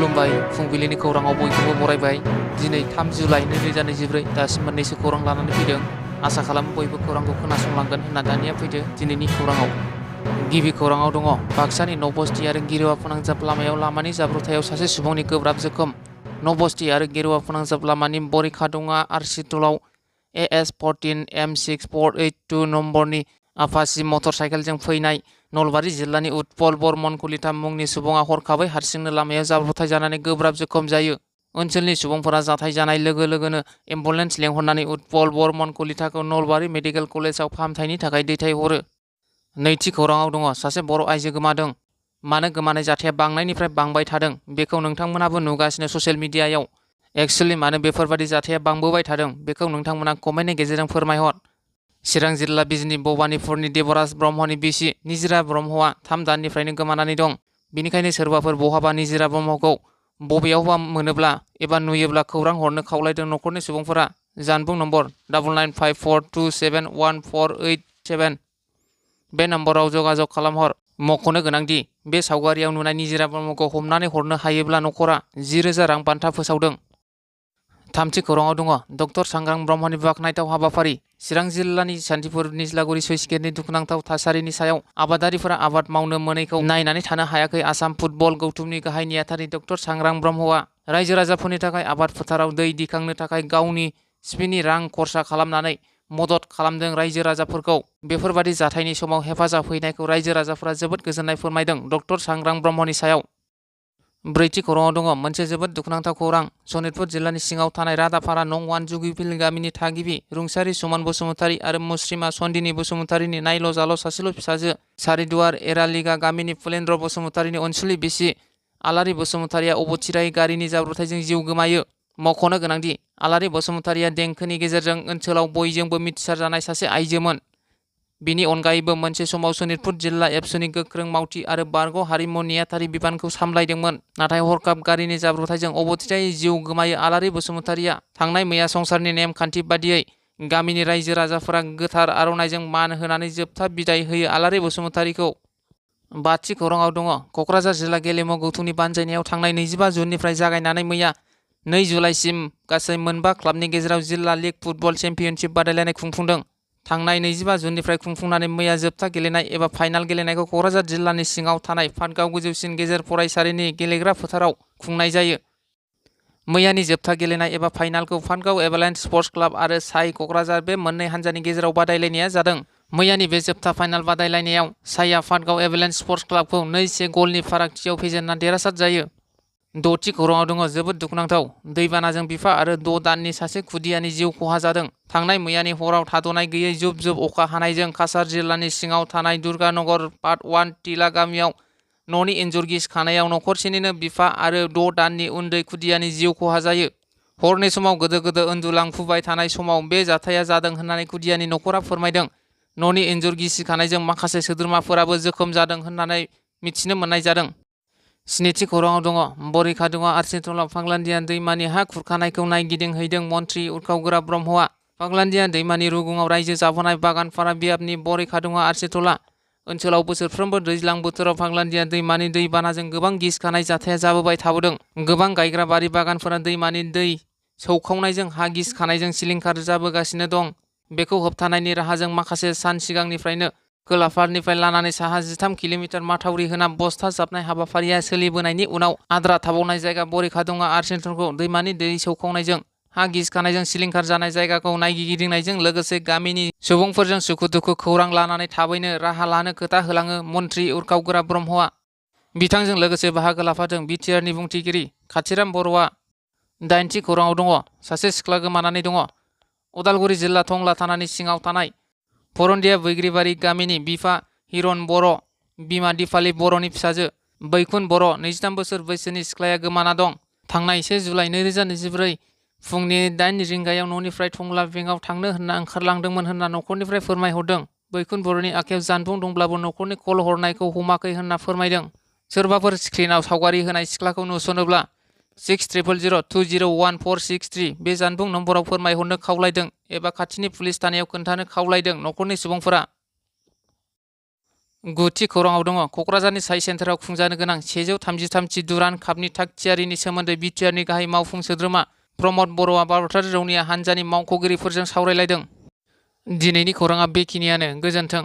खुलुमबाय फुंबिलिनि खौराङाव बयखौबो बरायबाय। दिनै 3 जुलाइ 2024 दासिम मोननैसो खौरां लानानै फैदों। आसा खालामो बयबो खौरांखौ खोनासंलांगोन होनना दानिया फैदो दिनैनि खौराङाव। गिबि खौराङाव दङ बाक्सानि नबस्ति आरो गेरुवा फोनांजाब लामायाव लामानि जाब्रबथायाव सासे सुबुंनि गोब्राब जोखोम। नबस्ति आरो गेरुवा फोनांजाब लामानि बरिखादुङा आरसिटलाव AS14 M6482 नम्बरनि आपाची मटर साइकेलजों फैनाय नलबारि जिल्लानि उत्पल बर्मन कलिता मुंनि सुबुङा हरखाबै हारसिंनो लामायाव जाब्रबथाय जानानै गोब्राब जोखोम जायो। ओनसोलनि सुबुंफोरा जाथाय जानाय लोगो लोगोनो एम्बुलेन्स लेंहरनानै उत्पल बर्मन कलिताखौ नलबारि मेडिकेल कलेजाव फाहामथायनि थाखाय दैथायहरो। नैथि खौराङाव दङ सासे बर' आइजो गोमादों। मानो गोमानाय जाथाया बांनायनिफ्राय बांबाय थादों बेखौ नोंथांमोनाबो नुगासिनो ससियेल मिडियायाव। एक्चुअली मानो बेफोरबादि जाथाया बांबोबाय थादों बेखौ नोंथांमोना कमेन्टनि गेजेरजों फोरमायहर। चिरां जिल्ला बिजनी भबानिपुरनि देबराज ब्रह्मनि बिसि निजिरा ब्रह्मआ 3 दाननिफ्रायनो गोमानानै दं। बेनिखायनो सोरबाफोर बहाबा निजिरा ब्रह्मखौ बबेयावबा मोनोब्ला एबा नुयोब्ला खौरां हरनो खावलायदों नखरनि सुबुंफोरा। जानबुं नम्बर 9954271487 बे नम्बराव जगाजग खालामहर। मख'नो गोनांदि बे सावगारियाव नुनाय निजिरा ब्रह्मखौ हमनानै हरनो हायोब्ला नखरा 10,000 रां बान्था फोसावदों। थामथि खौराङाव दङ डक्टर सांग्रां ब्रह्मनि बाखनायथाव हाबाफारि। चिरां जिल्लानि सान्थिपुर निज्लागुरि स्लुइस गेटनि दुखुनांथाव थासारिनि सायाव आबादारिफोरा आबाद मावनो मोनैखौ नायनानै थानो हायाखै आसाम फुटबल गौथुमनि गाहाय नेहाथारि डक्टर सांग्रां ब्रह्मआ रायजो राजाफोरनि थाखाय आबाद फोथाराव दै दिखांनो थाखाय गावनि सिपिनि रां खरसा खालामनानै मदद खालामदों रायजो राजाफोरखौ। बेफोरबादि जाथायनि समाव हेफाजाब हैनायखौ रायजो राजाफोरा जोबोद गोजोननाय फोरमायदों डक्टर सांग्रां ब्रह्मनि सायाव। ब्रैथि खौराङाव दङ मोनसे जोबोद दुखुनांथाव खौरां। सनितपुर जिल्लानि सिङाव थानाय रादापारा नं 1 जुगिबिल गामिनि थागिबि रुंसारि सुमन बसुमतारी आरो मुस्रिमा सन्दिनि बसुमतारीनि नायल' जाल' सासेल' फिसाजो सारिदुवार एरालिगा गामिनि फुलेन्द्र बसुमतारीनि अनसुलि बिसि आलारि बसुमतारीया अबथिरायै गारिनि जाब्रबथायजों जिउ गोमायो। मख'नो गोनांदि आलारि बसुमतारीया देंखोनि गेजेरजों ओनसोलाव बयजोंबो मिथिसारजानाय सासे आइजोमोन। बिनि अनगायैबो मोनसे समाव सनितपुर जिल्ला एबसुनि गोख्रों मावथि आरो बारग' हारिमु नेहाथारि बिबानखौ सामलायदोंमोन। नाथाय हरखाब गारिनि जाब्रबथायजों अबथिरायै जिउ गोमायो आलारि बसुमतारीया। थांनाय मैया संसारनि नेमखान्थि बादियै गामिनि रायजो राजाफोरा गोथार आर'नाइजों मान होनानै जोबथा बिदाय होयो आलारि बसुमतारीखौ। बाथि खौराङाव दङ क'क्राझार जिल्ला गेलेमु गौथुमनि बानजायनायाव थांनाय 25 जुननिफ्राय जागायनानै मैया 2 जुलाइसिम गासै 4 क्लाबनि गेजेराव जिल्ला लीग फुटबल चेम्पियनशिप बादायलायनाय खुंफुंदों। थांनाय 25 जुननिफ्राय खुंफुंनानै मैया जोबथा गेलेनाय एबा फाइनाल गेलेनायखौ क'क्राझार जिल्लानि सिङाव थानाय पाटगाव गोजौसिन गेजेर फरायसालिनि गेलेग्रा फोथाराव खुंनाय जायो। मैयानि जोबथा गेलेनाय एबा फाइनालखौ पाटगाव एभालान्च स्पर्ट्स क्लाब आरो साइ क'क्राझार बे मोननै हान्जानि गेजेराव बादायलायनाया जादों। मैयानि बे जोबथा फाइनाल बादायलायनायाव साइआ पाटगाव एभालान्च स्पर्ट्स क्लाबखौ 2-1 गलनि फारागथियाव फेजेनना देरहासार जायो। द'थि खौराङाव दङ जोबोद दुखुनांथाव दैबानाजों बिफा आरो 6 दाननि सासे खुदियानि जिउ खहा जादों। थांनाय मैयानि हराव थाद'नाय गैयै जुब जुब अखा हानायजों काछार जिल्लानि सिङाव थानाय दुर्गानगर पार्ट 1 टिला गामियाव न'नि इन्जुर गिसिखानायाव नखरसेनिनो बिफा आरो 6 दाननि उन्दै खुदियानि जिउ खहा जायो। हरनि समाव गोदो गोदो उन्दुलांफुबाय थानाय समाव बे जाथाया जादों होननानै खुदियानि नखरा फोरमायदों। न'नि इन्जुर गिसिखानायजों माखासे सोद्रोमाफोराबो जोखोम जादों होननानै मिथिनो मोननाय जादों। स्निथि खौराङाव दङ बरिखादुङा आरसिटलाव फाग्लादिया दैमानि हा खुरखानायखौ नायगिदिंहैदों मन्त्रि उरखावगोरा ब्रह्मआ। फाग्लादिया दैमानि रुगुङाव रायजो जाबोनाय बागानपारा बियाबनि बरिखादुङा आरसिटला ओनसोलाव बोसोरफ्रोमबो दैज्लां बोथोराव फाग्लादिया दैमानि दैबानाजों गोबां गिसिखानाय जाथाया जाबोबाय थाबोदों। गोबां गायग्रा बारि बागानफोरा दैमानि दै सौखावनायजों हा गिसिखानायजों सिलिंखार जाबोगासिनो दं। बेखौ होबथानायनि राहाजों माखासे सान सिगांनिफ्रायनो खोलाफारनिफ्राय लानानै साहा 13 किल'मिटार माथावरि होना बस्था जाबनाय हाबाफारिया सोलिबोनायनि उनाव आद्रा थाबावनाय जायगा बरिखादुङा आरसिटलखौ दैमानि दै सौखावनायजों हा गिसिखानायजों सिलिंखार जानाय जायगाखौ नायगिदिंनायजों लोगोसे गामिनि सुबुंफोरजों सुखु दुखु खौरां लानानै थाबैनो राहा लानो खोथा होलाङो मन्त्रि उरखावगोरा ब्रह्मआ। बिथांजों लोगोसे बाहागो लाफादों बिटिआरनि बुंथिगिरि खाथिराम बर'आ। 8थि खौराङाव दङ सासे सिख्ला गोमानानै दङ। उदालगुरि जिल्ला टंला थानानि सिङाव थानाय फरन्दिया बैग्रिबारि गामिनि बिफा हिरन बर' बिमा दिपाली बर'नि फिसाजो बैकुन बर' 23 बोसोर बैसोनि सिख्लाया गोमाना दं। थांनाय 1 जुलाइ 2024 फुंनि 8 रिंगायाव न'निफ्राय टंला बेंकआव थांनो होनना ओंखारलांदोंमोन होनना नखरनिफ्राय फोरमायहरदों। बैकुन बर'नि आखायाव जानबुं दंब्लाबो नखरनि कल हरनायखौ हमाखै होनना फोरमायदों। सोरबाफोर स्क्रिनाव सावगारि होनाय सिख्लाखौ नुसनोब्ला 6000201463 बे जानबुं नम्बराव फोरमायहरनो खावलायदों एबा खाथिनि पुलिस थानायाव खोन्थानो खावलायदों नखरनि सुबुंफोरा। गुथि खौराङाव दङ क'क्राझारनि साइ सेन्टाराव खुंजानो गोनां 133थि दुरान्ड कापनि थागथियारिनि सोमोन्दै बिटिआरनि गाहाय मावफुं सोद्रोमा प्रमद बर'आ भारतारि रौनिया हान्जानि मावख'गिरिफोरजों सावरायलायदों। दिनैनि खौराङा बेखिनियानो। गोजोन्थों।